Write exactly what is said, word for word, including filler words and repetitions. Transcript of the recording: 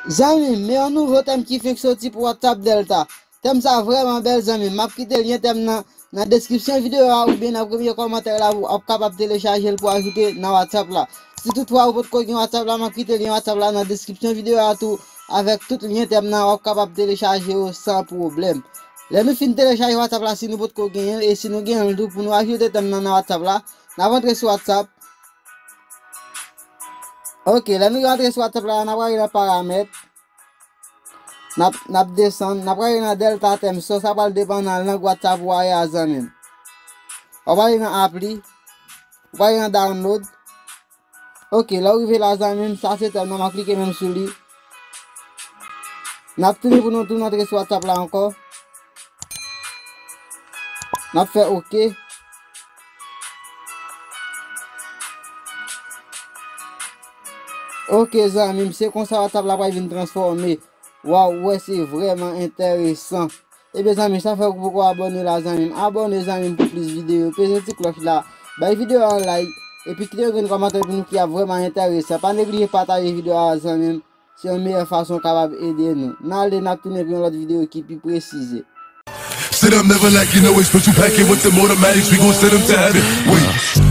Zanmi m, men yon nouvo tèm ki fenk soti pou WhatsApp Delta. Tèm sa vrèman bèl, zanmi m. M ap kite lyen tèm nan nan deskripsyon videyo a oubyen nan premye kòmantè la, w ap kapab telechaje l pou ajoute nan WhatsApp la. Si toutfwa ou potko gen WhatsApp la, m ap kite lyen WhatsApp la nan deskripsyon videyo a tou, avèk tout lyen tèm nan, w ap kapab telechaje yo san pwoblèm. Lè nou fin telechaje WhatsApp la, si nou potko genyen l, e si nou genyen l tou, pou nou ajoute tèm nan nan WhatsApp la, n ap antre sou WhatsApp. Ok, lè nou rantre sou WhatsApp la, n ap ale nan paramèt. N ap, n ap desann, n ap prale nan Delta Tèm. So, sa pral depann nan lang WhatsApp ou a ye a, zanmi m. W ap ale nan apli, w ap ale nan download. Ok, lè w rive la, zanmi m, sa se tèm nan, m ap klike menm sou li. N ap tounen pou nou tounen antre sou WhatsApp la ankò. N ap fè ok. Ok, zanmi m, se konsa WhatsApp la pral vin transfòme. Waw, ou wè, se vrèman enteresan. Ebyen, zanmi, sa fè ou poko abòne la, zanmi m. Abòne, zanmi m, pou plis videyo. Peze ti klòch la. Bay videyo a yon like. Epi kite yon grenn kòmantè pou nou ki ap vrèman enteresan. Pa neglije pataje videyo a, zanmi m. Se yon meyè fason w kapab ede nou. N ale, n ap tounen pou yon lòt videyo ki pi presize. Sit up, never lacking, always special packing with them automatics, we gon send them to heaven. Wait,